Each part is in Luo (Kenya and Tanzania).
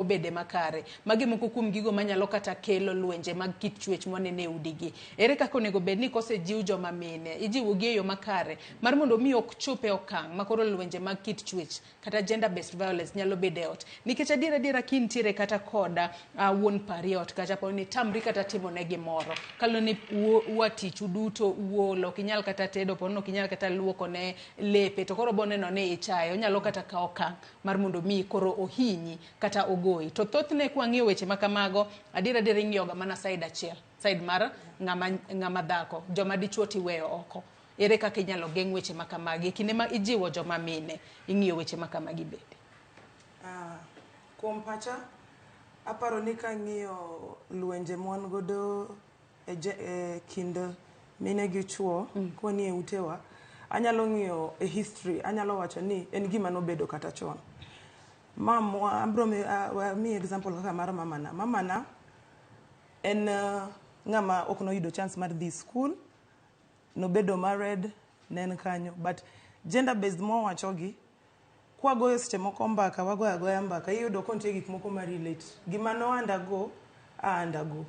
obede makare. Magi moko kuom gigo manyalo kata kelo lwenje mag kit chwech mwaneno e udigi. Ere kaka onego bed ni kosejiw joma mine, ijiwogi e yo makare mar mondo mi ok chop e okang' ma koro lwenje mag kit chwech kata gender based violence nyalo bedo e ot. Nikech adier adiera kintiere kata kod wuon pari e ot kacha po ni tamri kata timone gimoro. Kaluwore ni ua tich uduto uol, ok inyal kata tedo, po ni ok inyal kata luokone lepe to koro oboneno ni ichaye, onyalo kata kawo okang' mar mondo mi koro ohinyi kata ogoyi. To thothne kwang'iyo weche ma kamago, adier adier ing'iyoga mana side achiel, side mar ng'ama, ng'ama dhako, joma dichuo tiweyo oko. Ere kaka inyalo geng' weche ma kamagi e kinde ma ijiwo joma mine ing'iyo weche ma kamagi bende? Kuom pacha, aparo ni kang'iyo lwenje mwan godo e, e kind mine gi chuo kwanie utewa, anyalo ng'iyo e history, anyalo wacho ni en gima nobedo kata chon. Mamwa, abro mi example kaka mar mamana. Mamana en ng'ama ok noyudo chance mar dhi school, nobedo married, ne en kanyo. But gender based mwawachogi, kwagoyo seche moko mbaka, wagoyo agoya mbaka, iyudo ko nitie gik moko ma relate. Gima no undergo, a undergo.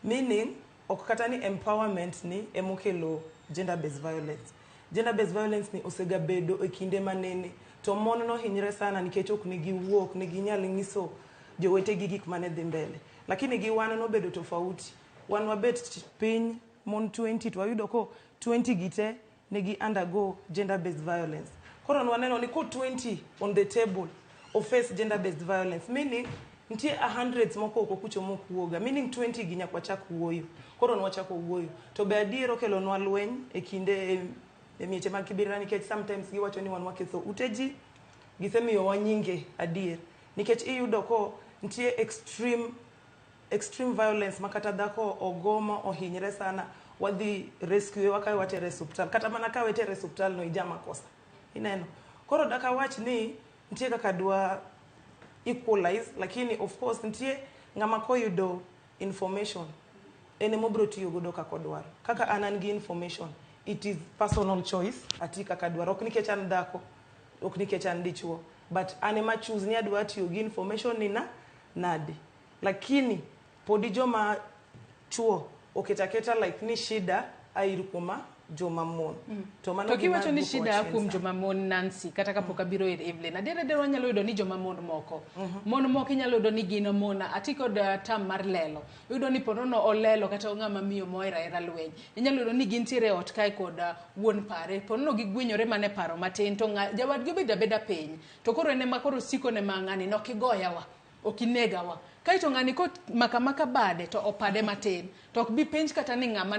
Meaning, ok kata ni empowerment ni emokelo gender based violence. Gender based violence ni osegabedo e kinde manene. To mon nohinyre sana nikech ok negi wuo, ok neginyal nyiso jowetegi gik mane dhi mbele. Lakini gi wan nobedo tofauti. Wan wabet piny mon 20 to wayudo ko 20 gi te negi undergo gender based violence. Koro nwaneno ni ko 20 on the table o face gender based violence meaning nitie a hundreds moko oko kucho mok wuoga meaning 20 gi nyaka wachak wuoyo. Koro nwachako wuoyo. To be adier okelonwa lweny e kinde e mieche mag Kibera nikech sometimes giwacho ni wan waketho ute ji, gisemiyowa nyinge adier. Nikech iyudo ko nitie extreme violence ma kata dhako ogo ma ohinyre sana wadhi rescue wakawe watere e osiptal kata mana ka wetere e osiptal no ija makosa ineno koro dak awach ni nitie kaka dwa equalize lakini of course nitie ng'ama koyudo information en ema obiro tiyo godo kaka odwaro kaka an gi information it is personal choice ati kaka adwaro ok nikech an dhako ok nikech an dichuo but an ema choose ni adwa tiyo gi information ni na nade lakini podi joma chuo oketo aketa like ni shida air kuoma joma mon to mano To gima kiwacho ni duoko shida a chien kuom sana. joma mon Nancy kata kapok abiro ir Evelyn adier adier wanyalo yudo ni joma mon moko mon moko inyalo yudo ni gin mon ati kod term mar lelo iyudo ni ponono olelo kata ng'ama miyo mohero ahera lweny inyalo yudo ni gintiere e ot kae kod wuon pare ponono gigwenyore mana e paro matin to jawadgi obedo abeda piny to koro en ema koro siko ne ma ng'ani nok igoyawa ok inegawa kaeto ng'ani komaka maka bade to opade matin to ok bi penj kata ni ng'ama